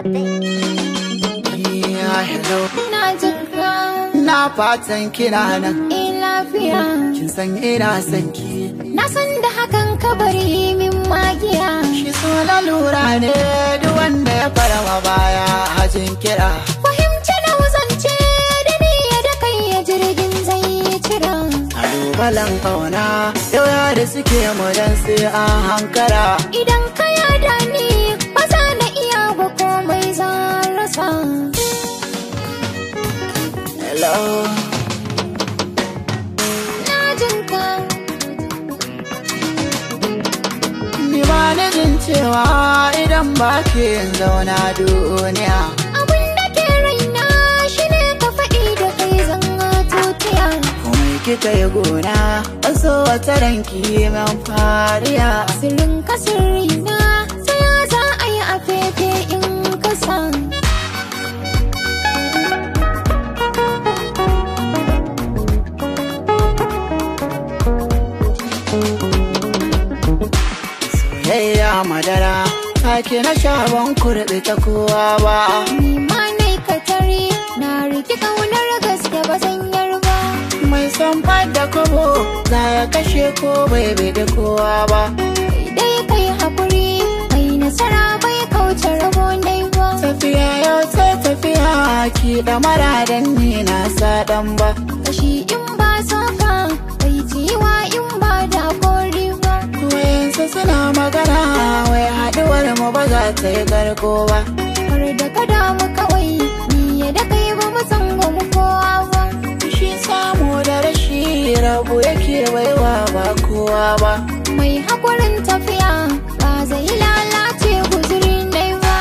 the beat. Yeah, hello. Na jinka. Na fatan kina nan. Eh lafiya. Kin san ina son ki. Na san da hakan ka bari min magiya. Shi so lalura ne duk wanda ya fara baya hajin kira. Fahimci na wuzance da ni da kai ya jirgin zai cira. Kalubalen kauna yau yare suke mu dan sai an hankara. Idan ka yarda ni ba za na iya ba komai zan rasa. Hello. Na jinka. Ni ba na jin cewa idan ba ke zauna duniya. Abun da ke raina shine ka faɗi da kai zan tutiya. Komai kika yi gona, wasu wata ranki man fariya. Sirrin ka sirrina, sai ya za a yi a fefe in ka san. Soyayya madara, take na sha ban kurɓi ta kowa ba. Ni ma nai katari, na riƙe ƙaunar gaske ba zan yarba. Mai son fadda kobo, za ya kashe ko bai biɗi kowa ba. Dai kai haƙuri, mai nasara bai kauce rabo dai ba. Tafiya yau sai tafiya, ki ɗamara dan ni na sa ɗan ba. Kashi in ba soka, bai ciwa in ba da kori ba. Wayansu suna magana, wai haɗuwar mu ba za ta yi karko ba. Har da ka damu kawai, ni ya da kai ba mu san mu kowa ba. Shi samu da rashi rabu yake baiwa ba kowa ba. Mai hakurin tafiya ba zai lalace guzuri nai ba.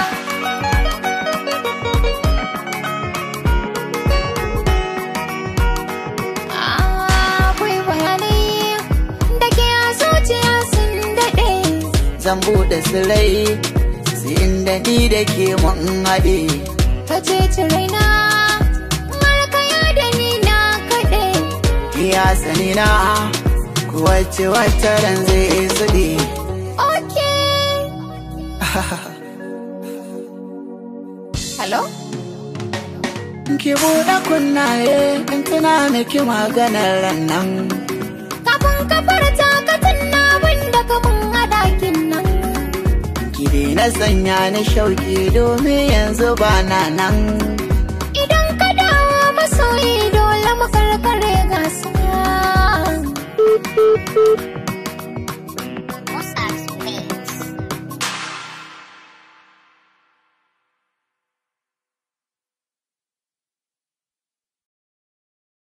Akwai bayanai da ke a zuciya sun daɗe. Zan buɗe sirai, sai inda ni da ke mun haɗe. Ka ceci raina, har ka yada ni na kaɗe. Ya sani na, wacce wacce ran zai suɗe. Okay. Hello? Ki buɗe kunnaye in tuna miki maganar ran nan. Kafin ka furta ka tunna wanda ka mun a ɗakin nan. Ki daina sanya ni shauki domin yanzu ba na nan. Idan ka dawo masoyi dole mu karkare gasa.